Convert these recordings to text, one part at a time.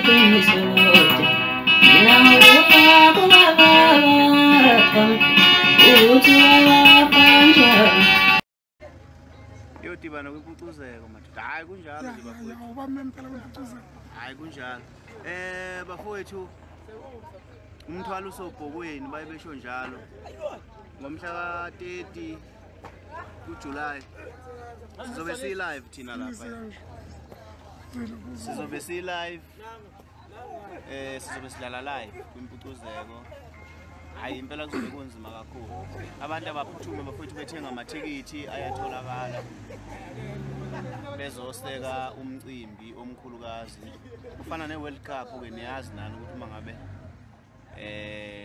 iqiniso mina ngokufa kubaba ukuthi wabanjani. Yodibana kwimpucuzeko madoda. Hayi kunjalo nje bafowethu. Ubambe impela kwimpucuzeko. Hayi kunjalo. Bafowethu, umthwalo usobhokweni baye besho njalo. Ngomhla ka-30 kuJuly sizobe si-live thina lapha. Sizobe si-live. Sizobe sidlala live kwimpucuzeko. Hayi impela kuzobe kunzima kakhulu. Abantu abaphuthume bafowethu bethenga amathikithi ayatholakala. Bezoseka umcimbi omkhulukazi. Kufana ne-World Cup ke, niyazi nani ukuthi uma ngabe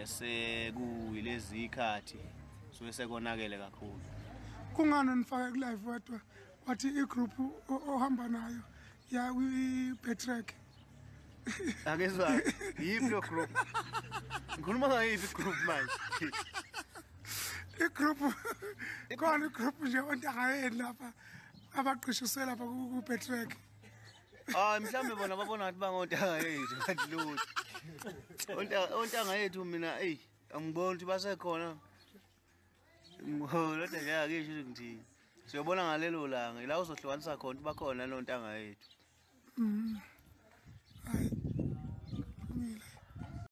sekuyilezi ikhathi suke sekonakele kakhulu. Kungani nifake ku-live wedwa wathi i-group ohamba nayo ya kwi-Betrack? Akezwa yiphi lo group? Ngikhuluma ngayiphi group manje? I-group khona, i-group nje ontanga yeni lapha abaqishiswe lapha ku-Betrack. Hayi mhlambe bona babona ngathi bangontanga yethu, kanti lutho. Ontanga yethu mina eyi angiboni ukuthi basekhona. Kodwa nje akisho ukuthi ngithini. Siyobona ngalelo langa ila uzohlukanisa khona ukuthi bakhona nontanga yethu.